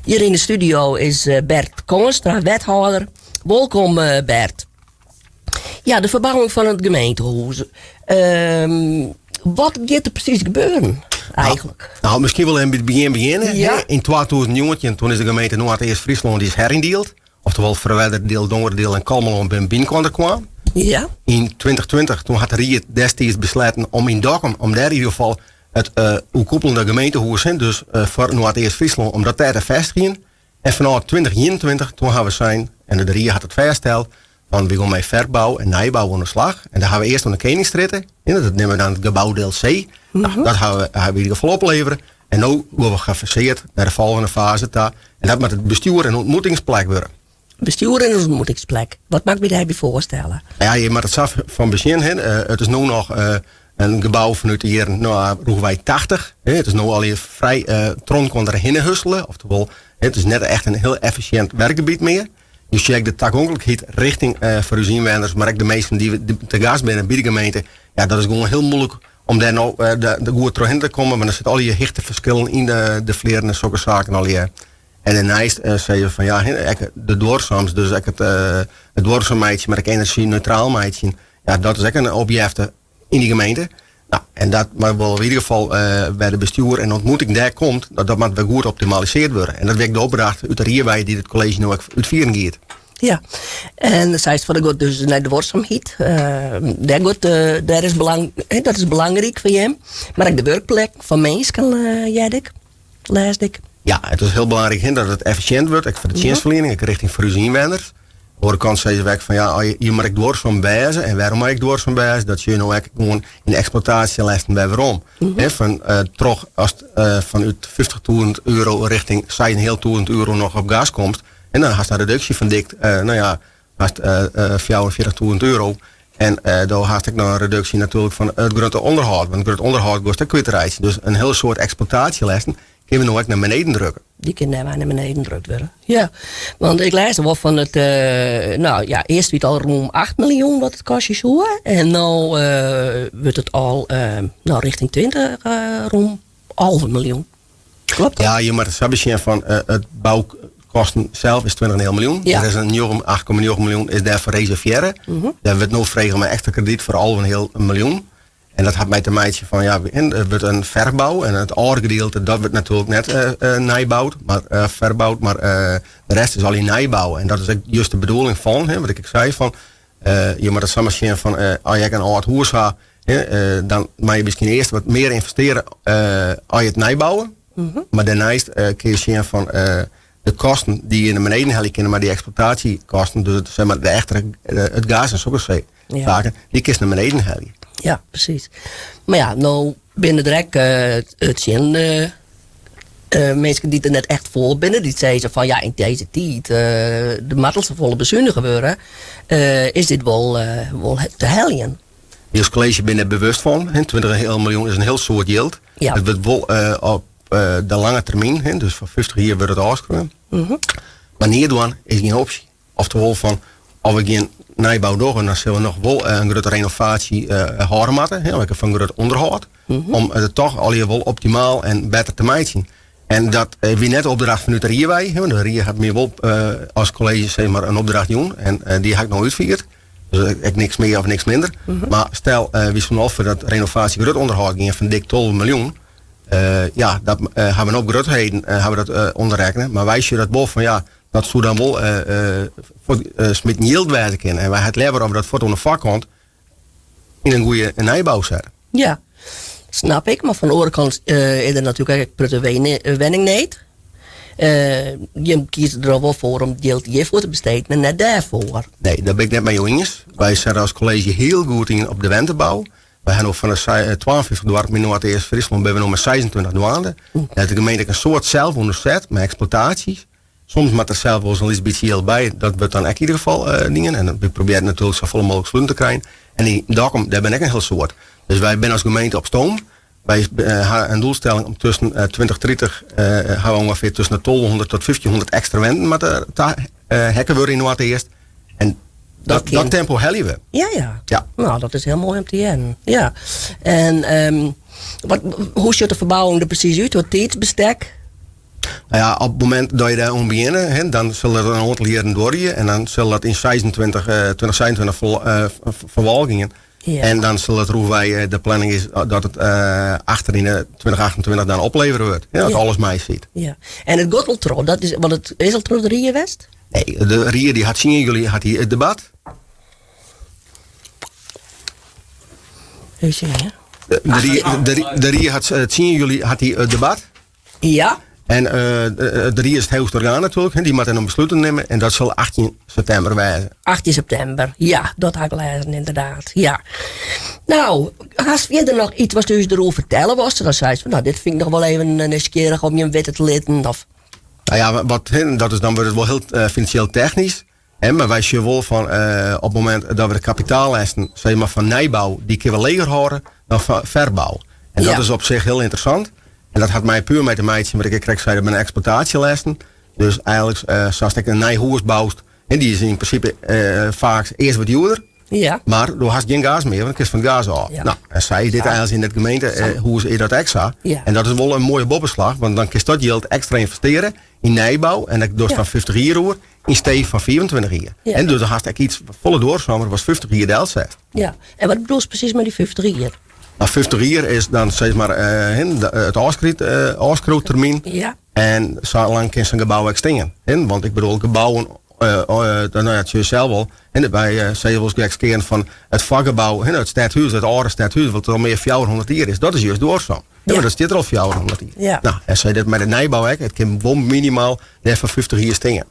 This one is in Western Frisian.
Hjir yn de studio is Bert Koornstra, wethâlder. Wolkom Bert. Ja, de ferbouwing fan it gemeentehûs. Ehm, wat giet der presys gebeuren eigentlik? Nou, miskien wol even by it begjin begjinne. Ja. Yn 2019 toen is de gemeente Noardeast-Fryslân dy is heryndield. Oftewol Ferwerderadiel, Dongeradiel en Kollumerlân binne byinoar kaam. Ja. Yn 2020 toen hat de ried destiids besletten om yn Dokkum, om dêr yn ieder gefal it uh, oerkoepelende gemeentehûs, dus uh, foar Noardeast-Fryslân, om dat dêr te fêstigjen. En fanôf 2021, toen hawwe we sein, en de rie hat it fêststeld, fan wy gean mei ferbou en nijbou oan de slach. En dêr hawwe we earst oan de Keningsstrjitte, dat neame we dan it gebouwdeel C. Mm -hmm. Nou, dat hawwe we, hawwe we yn ieder gefal oplevere. En no gean we gefaseerd nei de folgjende fase ta. En dat moat it bestjoer en ûntmoetingsplek wurde. Bestjoer en ûntmoetingsplek. Wat moat ik my dêrby foarstelle? Ja, je moatte it sa fan besjen. Hè. Eh, it is no noch eh, in gebou fanút de jierren no, rûchwei 80. Hè. It is no al frij uh, tronk derhinne hussele. Oftewol, it is net echt in hiel effisjint werkgebiet mear. Je sjogge de tagonklikheid richting uh, foar ús ynwenners, mar ek de minsken dy't te gast binne by de gemeente. Ja, dat is gewoan hiel muoilik om dêr no uh, de, de goed trochhinne te kommen. Want der sitte allegear hichteferskillen yn de, de flearen en sokke saken allegear. En dêrneist uh, sizze we fan ja, ek de duorsums, dus ek it, uh, it duorsum meitsjen, mar ek enerzjyneutraal meitsjen. Ja, dat is ek in opjefte yn dy gemeente. Nou, en dat moat wol yn ieder gefal uh, by de bestjoer en ûntmoeting dêr komt, dat, dat moat wer goed optimalisearre wurde. En dat wie ek de opdracht út de rie wei dy't it kolleezje no ek útfieren giet. Ja, en seist fan goed dus nei duorsumheid. Uh, dêr goed, uh, dêr is belang, dat is belangryk foar jim. Mar ek de wurkplek fan minsken, uh, hearde ik, lêsde ik. Ja, it is hiel belangryk hè, dat it effisjint wurdt, ek foar de mhm. tsjinstferliening, ek richting foar ús ynwenners. Oare kant sizze we ek fan ja, je moat ek duorsum wêze. En wêrom moat ik duorsum wêze? Dat sjoch je no ek gewoan yn de eksploitaasjelêsten wer werom. Mm -hmm. fan, uh, troch as uh, fanút 50.000 euro richting 6.500 euro noch op gas komst, en dan hast in reduksje fan dik, uh, no ja, hast uh, 44.000 euro. En uh, dan hast ek noch in reduksje natuerlik fan it grutte ûnderhâld. Want it grutte ûnderhâld kost ek kwytreitsje. Dus in hiel soad eksploitaasjelêsten kinne we no ek nei beneden drukke. Dy kinne dêrmei nei beneden drukt wurde. Ja, want ik lêsde wol fan it, uh, no ja, earst wie it al rûn 8 miljoen wat it kostje soe. En no uh, wurdt it al uh, no, richting 20 rûn 11 miljoen. Kloppet dat? Ja, je moatte it sa besjen fan it boukosten sels is 20,5 miljoen. Ja. Der is in 8,9 miljoen is dêrfoar reservearre. Mm -hmm. Dêr wurdt no frege om in ekstra kredyt foar 11,5 miljoen. En dat hat mei te meitsjen fan ja, der wurdt in ferbou en it âlde gedielte dat wurdt natuerlik net uh, nijboud, mar uh, ferboud, mar uh, de rest is al yn nijbou. En dat is ek just de bedoeling fan, hè, wat ik ek sei fan je moatte it sa mar sjen fan as je ek in âld hûs ha, hè, dan moatte je miskien earst wat mear ynvestearje as je it nijbouwe. Mm -hmm. Mar dêrneist kinne je sjen fan de kosten dy't je nei beneden helje kinne, mar dy eksploitaasjekosten, dus it, sis mar, de echte, it gas en sokke saken, dy kinst nei beneden helje. Ja, presys. Mar ja, no binne der ek uh, tsjin uh, minsken dy't der net echt foar binne, dy't sizze fan ja, yn dizze tiid, uh, der moat al safolle besunige wurde, is dit wol, wol te heljen. Wy as kolleezje binne der bewust fan. 20,5 miljoen is in hiel soad jild. Ja. It wurdt wol op de lange termyn, dus foar 50 jier wurdt it ôfskreaun. Mm -hmm. Mar neat dwaan is gjin opsje. Oftewol fan, as we gjin nijbou dogge, dan sille we noch wol in grutte renovaasje hâlde moatte, hè, fan grut ûnderhâld, mm -hmm. om it toch allegear wol optimaal en better te meitsjen. En dat wie net de opdracht fanút de rie wei. Want de rie hat my wol as kolleezje sis mar, in opdracht jûn en dy ha ik no útfierd. Dus ek niks mear of niks minder. Mm -hmm. Mar stel, uh, wy soene al foar dat renovaasje grut ûnderhâld gean fan dik 12 miljoen. Uh, ja, dat uh, hawwe we no grutheden uh, hawwe we dat uh, ûnderrekkene. Mar wy sjogge dat wol fan ja, dat soe dan wol uh, uh, smiten jild wêze kinne. En wy ha it leaver of we dat fuort oan de foarkant yn in goede nijbou sette. Ja, snap ik. Mar fan de oare kant uh, is der natuerlik ek protte wenningneed. Uh, jim kieze der al wol foar om jild hjirfoar te besteden en net dêrfoar. Nee, dêr bin ik net mei jo iens. Wy sette as kolleezje hiel goed yn op de wentebou. Wy hawwe no fan de 52 doarpen yn Noardeast-Fryslân binne we no mei 26 dwaande. Mm. Dêr hat de gemeente ek in soad sels ûnderset mei eksploitaasjes. Soms moat der sels wolris in lyts bytsje jild by. Dat wurdt dan ek yn ieder gefal uh, dien. En we probearje natuerlik safolle mooglik sluten te krijen. En yn Dokkum, dêr binne ek in hiel soad. Dus wy binne as gemeente op stoom. Wy uh, ha in doelstelling om tusken uh, 2030 uh, ha we ûngefear tusken de 1200 tot 1500 ekstra wenten moatte ta heakke wurde yn Noardeast. En dat, dat tempo helje we. Ja, ja. Ja. No, dat is hiel moai om te hearren. Ja. En um, wat, hoe sjocht de ferbouwing der presys út? Wat tiidsbestek? Nou ja, op it momint dat je dêr oan begjinne, hè, dan sil it in oantal jierren duorje en dan sil dat yn 26, 2026 ferwal gean. En dan sil it rûchwei, de planning is dat it achter yn de 2028 dan oplevere wurdt. Ja, dat alles mei sit. Ja. En it giet al troch, dat is, want it is al troch de rie west? Nee, de rie dy hat 10 july hat dy it debat. Even sjen, ja. De rie hat 10 july hat dy it debat. Ja. En de rie is it heechste orgaan natuerlik. Dy moat dan besluten nimme en dat sil 18 septimber wêze. 18 septimber, ja, dat ha ik lêzen ynderdaad. Ja. No, hast fierder noch yts watst ús deroer fertelle wolst? Dan seist fan, no, dit fyn ik noch wol even nijsgjirrich om jim witte te litten. Of... Nou ja, wat, dat is, dan wurdt it wol hiel finansjeel technysk. Hè, mar wy sjogge wol fan op it momint dat we de kapitaallesten sis mar, fan nijbou, dy kinne we leger hâlde dan fan ferbou. En dat is op sich hiel ynteressant. En dat hat mei puer mei te meitsjen, wat ik krekt sei, dat binne eksploitaasjelesten. Dus eigenlik, sa ast ek in nij hûs boust, en dy is yn prinsipe faak earst wat djoerder. Mar do hast gjin gas mear, want dan kinst fan it gas ôf. Nou, en sa is dit eigenlik yn it gemeentehûs is dat ek sa. En dat is wol in moaie boppeslach, want dan kinst dat jild ekstra ynvestearje yn nijbou. En dan dochst dan 50 jier oer, yn stee fan 25 jier. En dus dan hast ek yts folle duorsumer as 50 jier delsetst. Ja, en wat bedoelst presys mei dy 50 jier? Nou, 50 jier is dan sis mar it ôfskriuwtermyn. En sa lang kin sa'n gebou ek stean. Want ik bedoel, gebouwen, nou ja, it sels wol. En wy sizze wolris gekskearend fan it foargebou, it stedhûs, it âlde stedhûs, wat al mear 400 jier is, dat is juist duorsum. Ja, mar dat stiet der al 400 jier. Nou, en sa dit mei de nijbou ek, it kin wol minimaal dêr foar 50 jier stean.